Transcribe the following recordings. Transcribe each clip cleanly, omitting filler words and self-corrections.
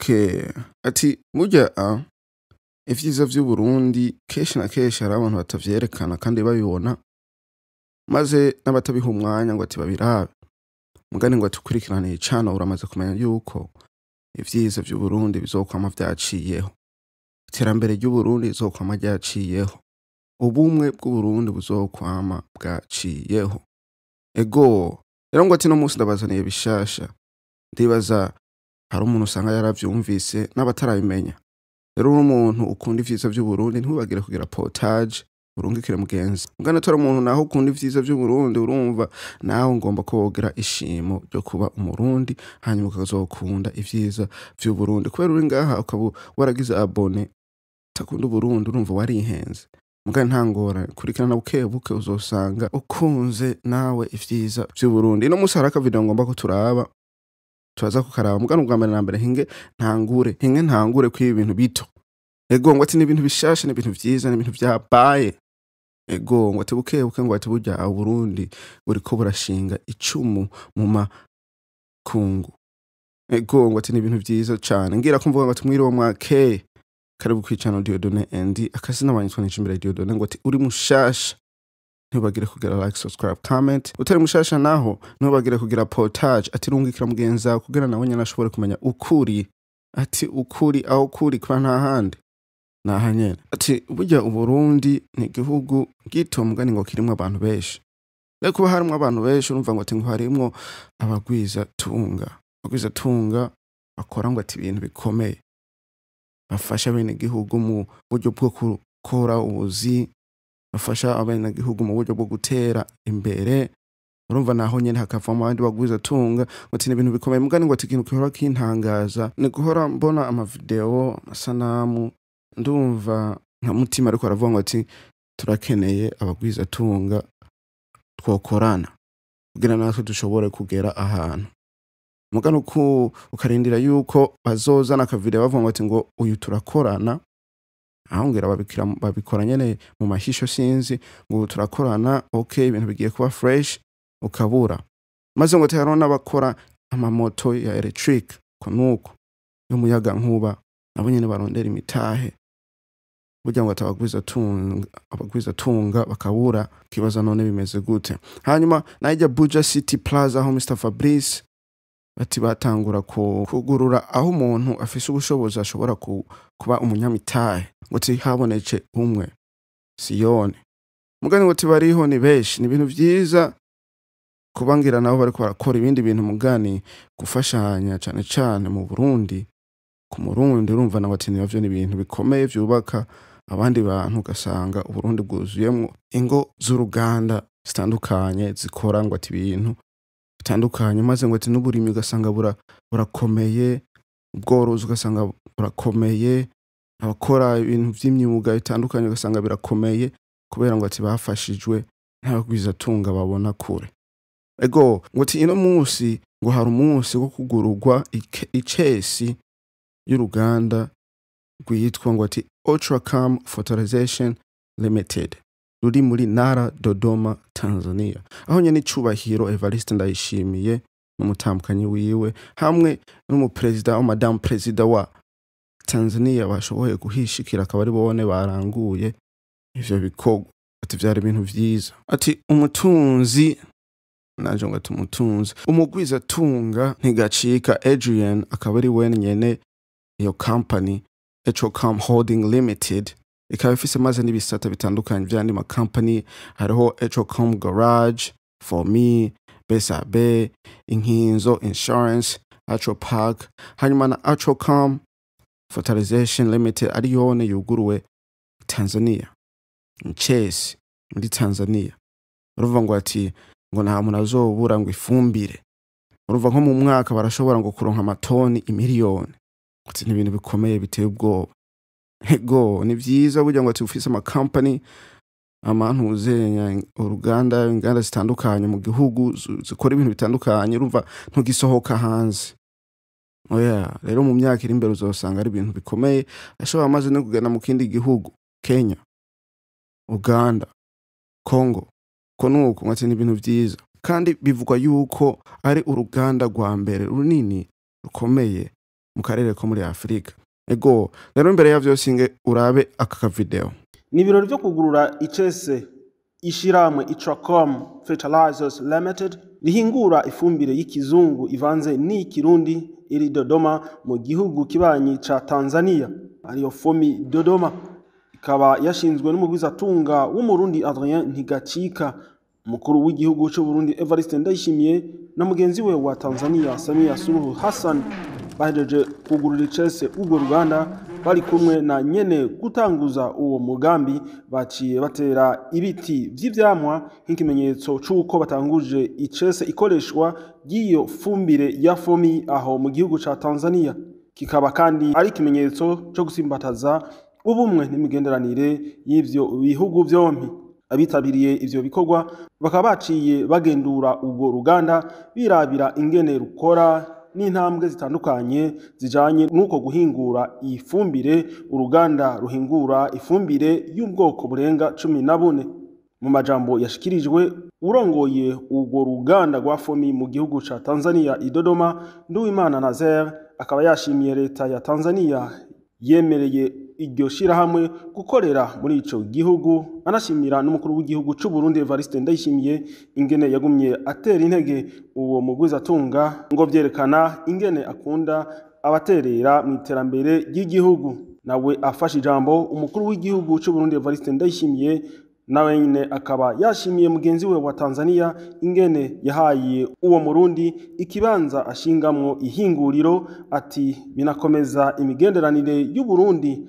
Okay, ati burya ivyiza vy'Uburundi kenshi na kenshi hari abantu batavyerekana kandi babibona, maze n'abatabiha umwanya ngo ati babirabe. Mugani ngo ati cana uramaze kumenya yuko ivyiza vy'Uburundi bizokwama vyaciyeho, iterambere ry'Uburundi rizokwama ryaciyeho, ubumwe bw'Uburundi buzokwama bwaciyeho. Ego rero ngo ati no munsi ndabazaniye bishasha. Ndibaza hari umuntu usanga yaravyumvise n'abatarabimenya. Rero uri umuntu ukunda ivyiza vy'Uburundi, ntiwibagire kugira partage, urungikire mugenzi. Mugana atora umuntu naho ukunda ivyiza vy'Uburundi, urumva nawe ngomba ko wogira ishimo ryo kuba Umurundi, hanyuma ukazokunda ivyiza vy'Uburundi. Kubera uri ngaha ukaba waragize abonné utakunda Uburundi, urumva warihenze. Mugabo nta ngorane, kurikirana buke buke uzosanga ukunze nawe ivyiza vy'Uburundi. Ino munsi hari akavideo ngomba ko turaba, turaza kukaraba. Mugabo ubwa mbere na mbere hinge ntangure kwiba ibintu bito. Ego ngo ati ni ibintu bishasha, ni ibintu vyiza, ni ibintu vyabaye. Ego ngo ati buke buke ngo ati burya Uburundi buriko burashinga icumu mu makungu. Ego ngo ati ni ibintu vyiza cane. Ngira ko mvuga ngo ati mwiriwe mwakeye, karibu kwicana Dieudonné and akazina wanyitwa Nijimbere Dieudonné. Ngo ati uri mushasha, ntibagire kugira like, subscribe, comment. Utari mushasha naho ntibagire kugira partage, ati rungikira mugenzi wawe kugira nawe nyene ashobore kumenya ukuri. Ati ukuri aho kuri kuba nta handi naha nyene. Ati burya Uburundi ni igihugu gito, mugani ngo kirimwo abantu benshi. Rero kuba harimwo abantu benshi, urumva ngo ati ngo harimwo abagwiza tunga, abagwiza tunga bakora ngo ati ibintu bikomeye, bafasha bene igihugu mu buryo bwo gukora ubuzi, bafasha abenegihugu mu buryo bwo gutera imbere. Urumva naho nyene hakavamo abandi bagwiza tunga. Ngo ati ni ibintu bikomeye. Mugani ngo ati ikintu gihora kintangaza ni guhora mbona amavideo, amasanamu, ndumva nka Mutima ariko aravuga ngo ati turakeneye abagwiza tunga twokorana kugira natwe dushobore kugera ahantu. Mugani uku ukarindira yuko bazozana akavideo bavuga ngo ati ngo uyu turakorana, aho ngira babikira babikora nyene mu mahisho, sinzi, ngo turakorana, okay, ibintu bigiye kuba fresh, ukabura. Maze ngo ati hariho n'abakora amamoto ya electric ko nuko y'umuyaga nkuba, nabo nyene barondera imitahe. Burya ngo abagwiza tunga bakabura. Kibaza none bimeze gute? Hanyuma najya Buja City Plaza, aho Mr Fabrice bati batangura kugurura aho umuntu afise ubushobozi ashobora kuba umunyamitahe. Ngo ati habonetse umwe Siyone. Mugani ngo ati bariho ni benshi. Ni ibintu vyiza kubangira nabo bariko barakora ibindi bintu. Mugani gufashanya cane cane mu Burundi ku Murundi, urumva nawe ati navyo ni ibintu bikomeye vyubaka abandi bantu. Ugasanga Uburundi bwuzuyemwo ingo z'uruganda zitandukanye zikora ngo ati ibintu bitandukanye. Maze ngo ati n'uburimyi ugasanga burakomeye, ubworozi ugasanga burakomeye, abakora ibintu vy'imyuga bitandukanye ugasanga birakomeye, kubera ngo ati bafashijwe n'abagwizatunga babona kure. Ego ngo ati ino munsi ngo hari umunsi wo kugururwa icesi y'uruganda rwitwa ngo ati Ultracam Fertilization Limited, ruri muri Nara, Dodoma, Tanzania, aho nyene icubahiro Evariste Ndayishimiye n'umutambukanyi wiwe hamwe n'umuperezida wa madamu perezida wa Tanzania bashoboye guhishikira, akaba ari bone baranguye ivyo bikorwa. Ati vyari ibintu vyiza. Ati umutunzi naje ngo ati umutunzi umugwizatunga Ntigacika Adrian, akaba ari we nyene iyo company Etrocom Holding Limited, ikaba ifise maze n'ibisata bitandukanye vy'andi ma company. Hariho Etrocom Garage for me, Besabe, Inkinzo Insurance, Atro Park, hanyuma na Atrocom Fertilization Limited, ariyone yuguruwe Tanzania, Chase muri Tanzania. Urumva ngo ati ngo nta muntu azobura ngo ifumbire. Urumva nko mu mwaka barashobora ngo kuronka amatoni imiliyoni. Ati ni ibintu bikomeye biteye ubwoba. Ego ni vyiza burya ngo ati ufise ama company, amantuzenya, uruganda, inganda zitandukanye mu gihugu zikora ibintu bitandukanye, urumva ntugisohoka hanze. Oya rero mu myaka iri imbere uzosanga ari ibintu bikomeye, ashobora amaze no kugenda mu kindi gihugu, Kenya, Uganda, Congo, ko nuko ngo ati ni ibintu vyiza. Kandi bivugwa yuko ari uruganda rwa mbere runini rukomeye. mu karere ko muri Afrika. Ego rero imbere ya vyose inge urabe aka video. Ni ibirori vyo kugurura icese ishiramwe Itracom Fertilizers Limited rihingura ifumbire y'ikizungu ivanze n'ikirundi iri Dodoma mu gihugu kibanyi ca Tanzania, ariyo Fomi Dodoma, ikaba yashinzwe n'umugwizatunga w'Umurundi Adrien Ntigacika. Umukuru w'igihugu c'u Burundi Evariste Ndayishimiye na mugenzi we wa Tanzania Samia Suluhu Hassan bahejeje kugurura icese urwo ruganda, bari kumwe na nyene gutanguza uwo mugambi, baciye batera ibiti vy'ivyamwa nk'ikimenyetso c'uko batanguje icese ikoreshwa ry'iyo fumbire ya Fomi aho mu gihugu ca Tanzania. Kikaba kandi ari ikimenyetso co gusimbataza ubumwe n'imigenderanire y'ivyo bihugu vyompi. Abitabiriye ivyo bikorwa bakaba baciye bagendura urwo ruganda birabira ingene rukora n'intambwe zitandukanye zijanye n'uko guhingura ifumbire. Uruganda ruhingura ifumbire y'ubwoko burenga 14. Mu majambo yashikirijwe urongoye urwo ruganda rwa Fomi mu gihugu ca Tanzania i Dodoma, Nduwimana Nazer, akaba yashimiye leta ya Tanzania yemereye iryo shirahamwe gukorera muri ico gihugu, anashimira n'umukuru w'igihugu c'u Burundi Evariste Ndayishimiye ingene yagumye atera intege uwo mugwizatunga, ngo vyerekana ingene akunda abaterera mu iterambere ry'igihugu. Nawe afashe ijambo umukuru w'igihugu c'u Burundi Evariste Ndayishimiye nawe nyine akaba yashimiye mugenzi we wa Tanzania ingene yahaye uwo Murundi ikibanza ashingamwo ihinguriro, ati binakomeza imigenderanire y'u Burundi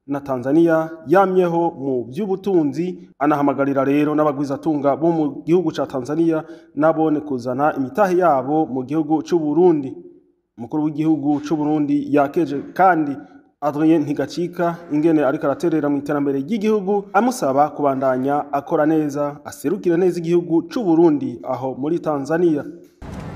na Tanzania yamyeho mu by'ubutunzi. Anahamagarira rero n'abagwizatunga bo mu gihugu ca Tanzania nabone kuzana imitahe yabo mu gihugu c'u Burundi. Umukuru w'igihugu c'u Burundi yakeje kandi Adrien Ntigacika ingene ariko araterera mu iterambere ry'igihugu, amusaba kubandanya akora neza, aserukira neza igihugu c'u Burundi aho muri Tanzania.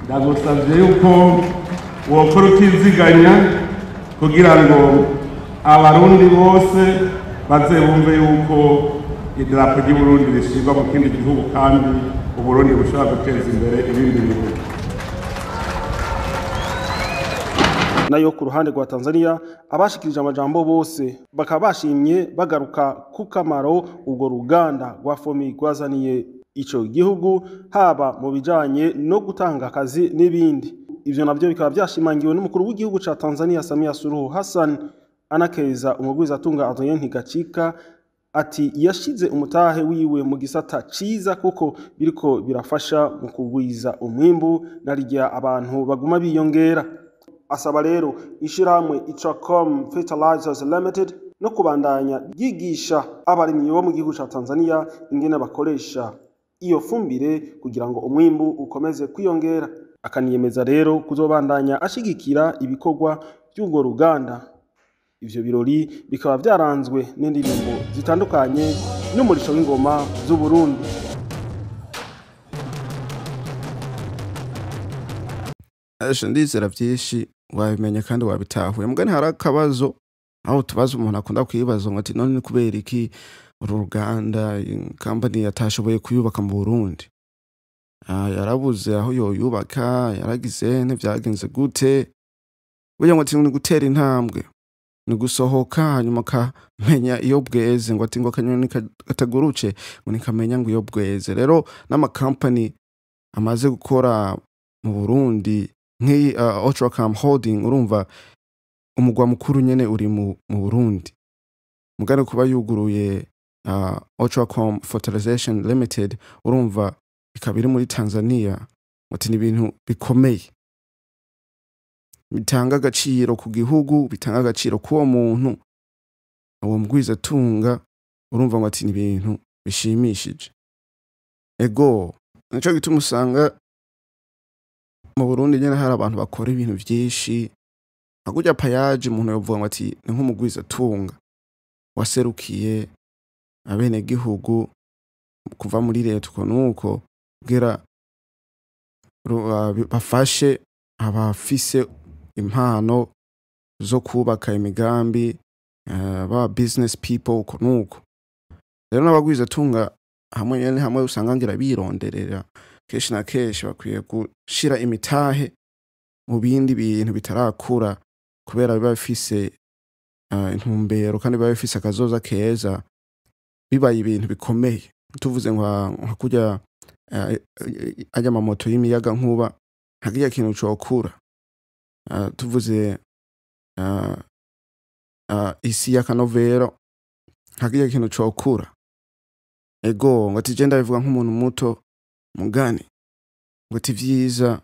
Ndagusavye yuko wokora utiziganya kugira ngo abarundi bose baze bumve yuko idarapo ry'u Burundi rishirwa mu kindi gihugu kandi Uburundi bushobora guteza imbere ibindi bihugu. Nayo ku ruhande rwa Tanzania abashikirije amajambo bose bakaba bashimye bagaruka ku kamaro urwo ruganda rwa Fomi rwazaniye ico gihugu, haba mu bijanye no gutanga akazi n'ibindi. Ivyo navyo bikaba vyashimangiwe n'umukuru w'igihugu ca Tanzania Samia Suluhu Hassan, anakeza umugwizatunga Adrien Ntigacika ati yashize umutahe wiwe mu gisata ciza kuko biriko birafasha mu kugwiza umwimbu narirya abantu baguma biyongera. Asaba rero ishirahamwe Itracom Fertilizers Limited no kubandanya ryigisha abarimyi bo mu gihugu ca Tanzania ingene bakoresha iyo fumbire kugira ngo umwimbu ukomeze kwiyongera. Akaniyemeza rero kuzobandanya ashigikira ibikorwa by'urwo ruganda. Ivyo birori bikaba vyaranzwe n'indirimbo zitandukanye n'umurisho w'ingoma z'u Burundi. Asha ndizera vyinshi wabimenya kandi wabitahuye. Mugani hari akabazo aho tubaza umuntu akunda kwibaza ngo ati none ni kubera iki uru ruganda company yatashoboye kuyubaka mu Burundi? Yarabuze aho yoyubaka, yaragize ntivyagenze gute? Burya ngo ati ni gutera intambwe, ni gusohoka hanyuma akamenya iyo bweze, ngo ati ngo akanyoni kataguruce ngo nikamenya ngo iyo bweze. Rero n'amakampani amaze gukora mu Burundi nk'iyi Otracom Holding, urumva umugwa mukuru nyene uri mu Burundi. Mugane kuba yuguruye Otracom Fertilization Limited, urumva ikaba iri muri Tanzania, ati ni ibintu bikomeye bitanga agaciro ku gihugu, bitanga agaciro k'uwo muntu, uwo mugwizatunga, urumva ngo ati ni ibintu bishimishije. Ego nico gituma usanga mu Burundi nyene hari abantu bakora ibintu vyinshi. Hakurya payaje umuntu yovuga ngo ati ni nk'umugwizatunga waserukiye abenegihugu kuva muri leta uko nuko kugira bafashe abafise impano zo kubaka imigambi, ba business people uko nuko. Rero n'abagwizatunga hamwe nyene hamwe usanga ngira bironderera kenshi na kenshi bakwiye gushira imitahe mu bindi bintu bitarakura Kubera biba bifise intumbero kandi biba bifise akazoza keza, bibaye ibintu bikomeye. Tuvuze nka kurya arya amamoto y'imiyaga nkuba, nka kirya kintu cokura. Tuvuze isi y'akanovera, nka kirya kintu cokura. Ego, ngo ati je ndabivuga nk'umuntu muto, mugani ngo ati vyiza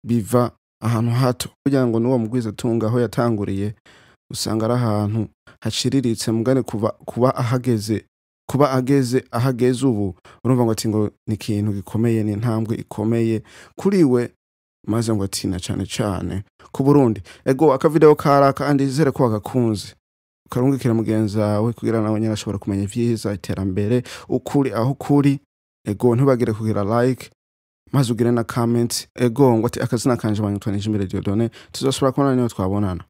biva ahantu hato, kugira ngo n'uwo mugwizatunga aho yatanguriye usanga ari ahantu haciriritse, mugani kuva kuba ahageze, kuba ageze ahageze ubu, urumva ngo ati ngo ni ikintu gikomeye, ni intambwe ikomeye kuri we, maze ngo ati na cane cane ku Burundi. Ego, akavideo karaka, kandi izere ko wagakunze, ukarungikira mugenzi wawe kugira nawe nyene ashobora kumenya ivyiza, iterambere, ukuri aho kuri. Ego, ntibagire kugira like, maze ugire na comment. Ego, ngo ati akazina kanje banyitwa Nijimbere Dieudonné, tuzosubira kubonana niyo twabonana.